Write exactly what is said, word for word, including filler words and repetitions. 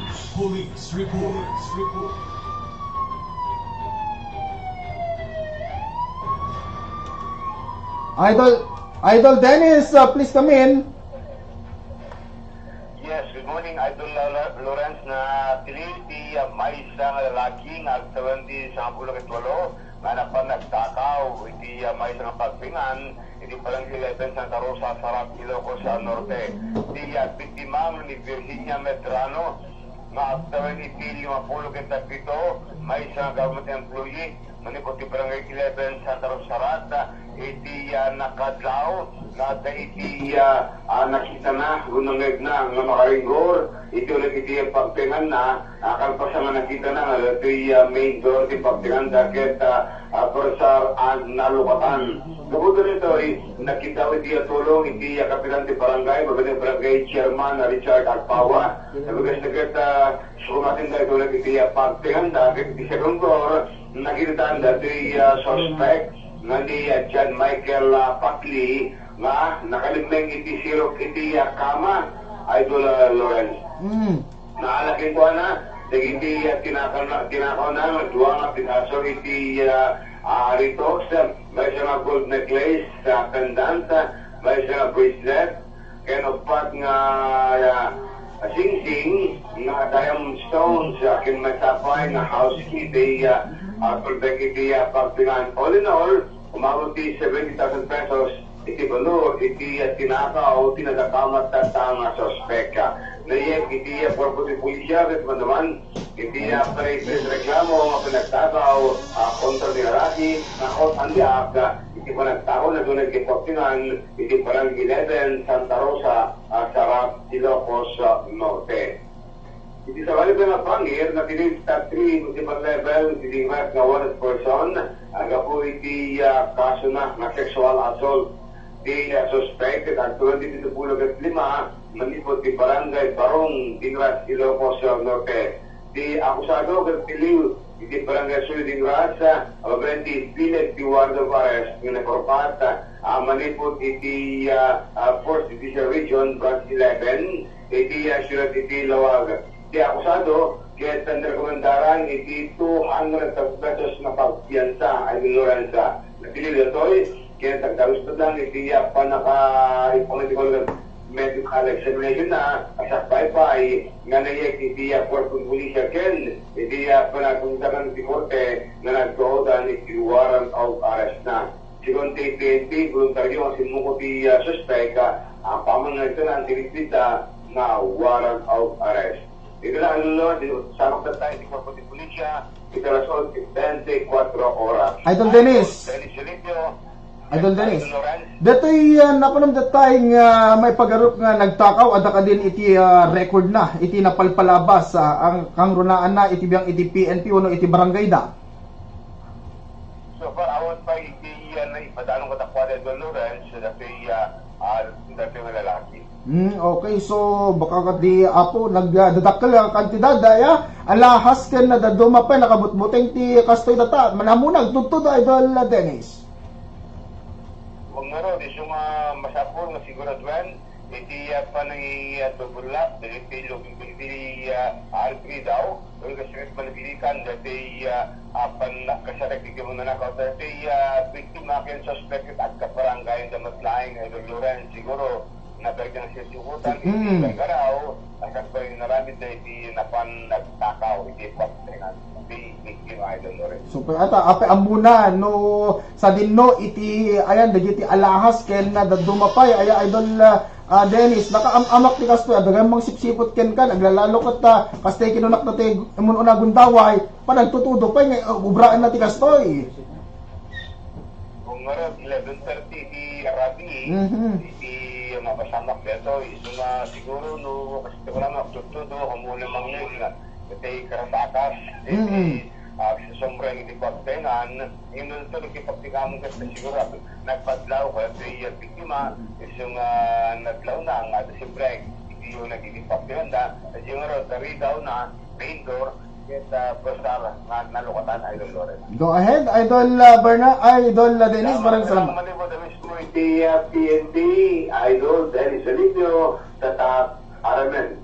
Police reports report. Idol, Idol Dennis, uh, please come in. Yes, good morning, Idol Lo-, Lo-, Lawrence. Natiliw ti, uh, maysa nga lalaki nga agtawen ti sangapulo ket walo nga napan nagtakaw iti, uh, maysa nga pagpingan iti Barangay eleven Santa Rosa, Sarat, Ilocos, uh, Norte. Ti, uh, biktima ni Virginia Medrano nga agtawen iti limapulo ket pito, maysa nga government employee manipud ti Barangay eleven Santa Rosa, Sarat, iti, ah, nakaadlaw nga adda iti, ah, ah, nakitana wenno nangngegna nga makaringgor iti uleg iti pagtenganna, ah, kalpasan nga nakitana nga ditoy, ah, main door ti pagtenganda ket, ah, ah, personal a nalukatan. Gapu ditoy, nagkiddaw iti, ah, tulong iti, ah, kapitan ti barangay, mabalinna barangay chairman, ah, Richard Agpawa. Nabigas na ket, ah, sumatinda ito iti, ah, pagtenganda ket iti second floor, nakitanda ti, ah, suspect nga ni, ah, John Michael, ah, Patli nga nakalimmeng iti sirok iti, ah, kama, Idol, ah, Lawrence. Mm. Naala kenkuana dagiti, ah, tinakawna, tinakawna nga dua nga piraso iti, ah, ah, retox, ah, maysa nga gold necklace, ah, pendant, ah, maysa nga bracelet, ken uppat nga, ah, singsing nga diamond stones, ah, ken maysa pay nga house key ti, ah, ah, kolbek iti, ah, pagpingan. All in all, umabot ti seventy thousand pesos iti balor iti, ah, tinakaw ti nadakamat tatta nga suspek. Naiyeg iti, ah, kuerpo ti pulisya ket manaman iti, ah, panagreklamo nga panagtakaw, ah, kontra ni lalaki nga quote and react, ah, iti panagtakaw na dunay iti pagpingan iti Barangay eleven, Santa Rosa, ah, Sarat, Ilocos, ah, Norte. Iti sabali pay nga pangir, natiliw iti three municipal level iti Dingras nga wanted person, ah, gapu iti, ah, kasona nga sexual assault. Ti, ah, suspek ket agtawen ti pito pulo ket lima, manipud ti Barangay Barong, Dingras, Ilocos, ah, Norte. Ti akusado ket natiliw iti Barangay Suyo Dingras, ah, mabalinna ti bileg ti warrant of arrest nga nakurpat, ah, manipud iti, ah, ah, Fourth Judicial Region, Branch eleven, iti, ah, siyudad iti Laoag. Ti akusado ket narekomendaran iti two hundred thousand pesos nga pagpiansa, Idol Lawrence. Natiliw daytoy ket agtalus met lang iti, ah, pannakaipaw iti medical examination na, a, sakbay pay nga naiyeg iti, ah, kuerpo ti pulisya ken iti, ah, panagtungtangan ti korte nga nagtuodan iti warrant of arrest na. Segun ti P N P, voluntaryo nga simmungko ti, ah, suspek, ah, apaman nga agtanan ti ligpit, ah, nga warrant of arrest. Iti lang, Lolo, di, sa magtatay ti kuerpo ti pulisya, iti alas onse bente kuatro oras. Idol Dennis. Dennis Silipio. Idol Dennis. Idol Lawrence. Datoy, ah, napanam datay nga maipagarup nga nagtakaw, adda kadin iti, ah, record na, iti napalpalabas, ah, ang kangrunaan na, iti biang iti P N P wenno iti barangay da. So far, awan pa iti, ah, naipadalong kadakuada, Idol Lawrence, datoy, ah, ah, datoy nga lalaki. Hmm, okay. So, baka ket di, Apo, nag, ah, dadakkel a kantidad, aya, alahas ken nadaduma pay, nakabutbuteng ti kastoy data. Manamuna, agtudtod, Idol Dennis. Wen ngarud, isu nga masapul nga siguraduen, iti, ah, panangi-, ah, double lock, dagiti lubing, dagiti, ah, alpri daw, wen kasarek panagilikan, dagiti, ah, ah, pan-, kasarek iti mananakaw, dagiti, ah, biktima ken suspek ket agkabarangay da met laeng, Idol Lawrence, siguro, nabagdang sisukutan, iti Mm. Gargaraw, Ang kasbay nga aramid na iti napan nagtakaw iti pagtengan ti biktima, Idol Loren. Super. Ata, apay ammona no sadinno iti, ayan, dagiti alahas ken nadaduma pay, aya, Idol, ah, ah, Dennis, nakaam-amak ti kastoy, adda gayam mangsipsipot kenka, naglalalo ket, ah, kastay kinunak na ti mun-una gundaway, panagtutudo pay nga, ah, ubraan na ti kastoy. Kung ngarud, eleven thirty ti rabii, Mhm. iti mapasamak daytoy. Isu nga siguro no, kasi ko lang, magtudtudo, kung muna mangngeg nga, iti karasakas, iti, Mhm. ah, susumreng iti pagtengan, ngem no ito, nagkipagtingamon ka, siguro, ah, nagpadlaw, kaya iti, ah, biktima, isu nga nadlaw na, nga iti siyempre, iti yung nagkikipagtengan da, iti yung ngarud, narigaw na, main door, ket, ah, personal nga nalukatan, Idol Loren. Go ahead, Idol, ah, Berna-, Idol, ah, Dennis, Salamat, maraming salamat. Salamat po, Dennis, po, iti, ah, P N P, Idol Dennis Alipio, tatak, Aramen.